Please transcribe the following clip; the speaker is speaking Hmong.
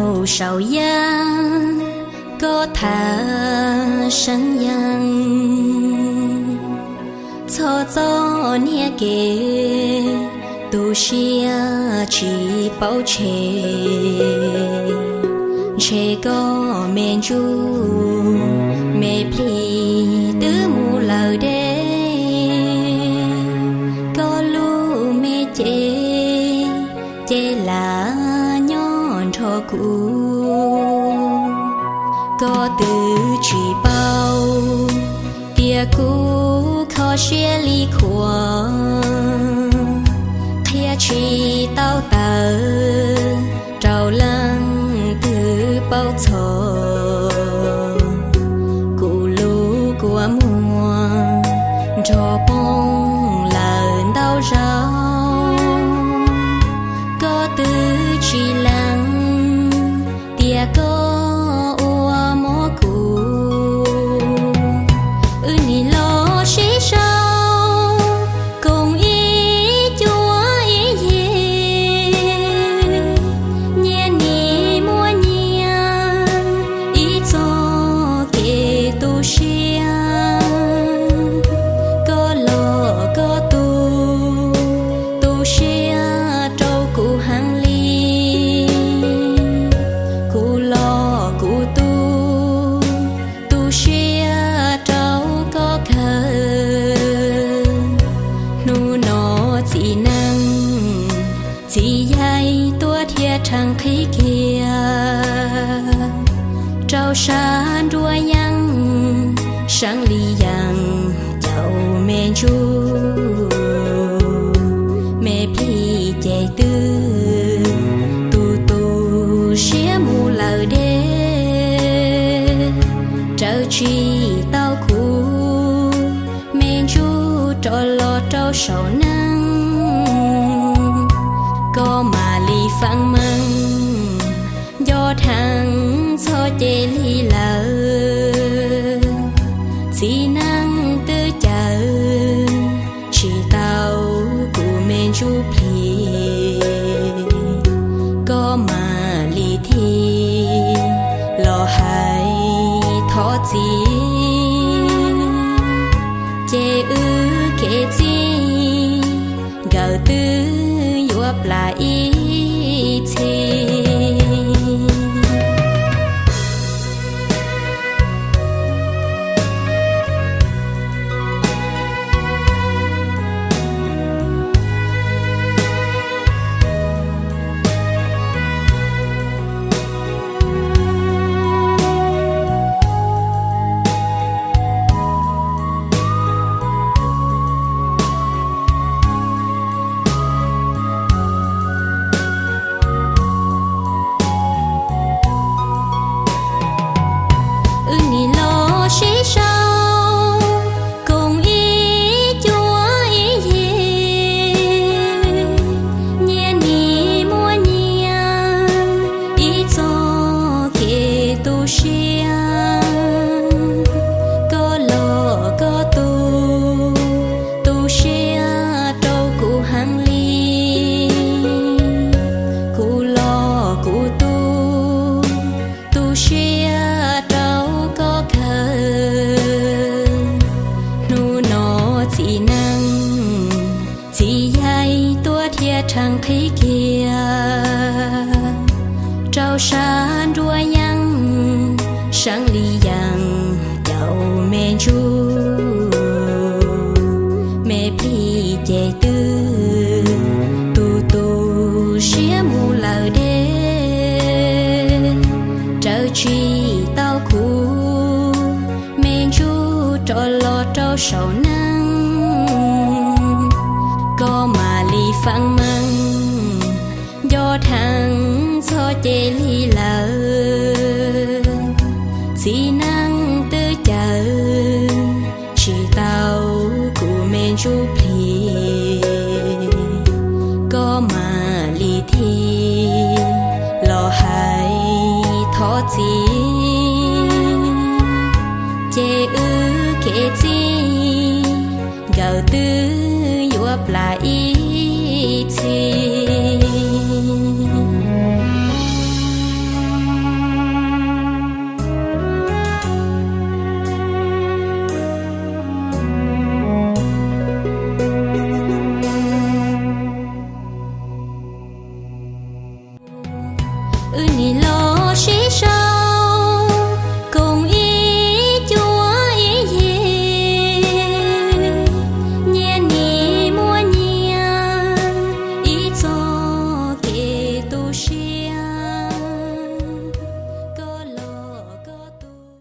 Saum yav koj tham seev yees, txhoj txoj niag kev tu siab tsis paub tshem, ntshe koj me ntsuj me plig twb mus lawm deb, koj lub me cev ces lam nyob nrho kuv. Koj twb tsis paub tias kuv kho siab li khuas, qhia tsis tau tawm rau leej twg paub txog. Kuv lub kua muag nrog poob lawm ntau zaus, koj twb tsis lees tias koj ua mob kuv. Wb nim los sib sau koom ib cuab ib yig, nyias nim muaj nyias ib txoj kev tu siab. Koj los koj tu, tu siab rau kuv heev li, kuv los kuv tu, tu siab rau koj kawg. Hnub no txiv neej txiv yaig tuaj dhia rhees qhib kiag rau sab nruab yeeb, seev li yees caum me ntsuj me plig ces twb tu tu siab mus lawm deb, raws tsis tau kuv me ntsuj rov los rau saum neej. Koj mam li feeb meej nco dheev txog ces lig lawm, txiv neej twb cawm tsis tau kuv me ntsuj plig. Koj mam li thim los hais thov txim, ces wb kev txij nkawm twb yuav plam ib txhis. Wb nim los sib sau koom ib cuab ib yig, nyias nim muaj nyias ib txoj kev tu siab. Koj los koj tu, tu siab rau kuv heev li, kuv los kuv tu, tu siab rau koj kawg. Hnub no txiv neej txiv yaig tuaj dhia rhees qhib kiag rau sab nruab yeeb, seev li yees caum me ntsuj me plig ces twb tu tu siab mus lawm deb, raws tsis tau kuv me ntsuj rov los rau saum neej. Koj mam li feeb meej nco dheev txog ces lig lawm, txiv neej twb cawm tsis tau kuv me ntsuj plig. Koj mam li thim los hais thov txim, ces wb kev txij nkawm twb yuav plam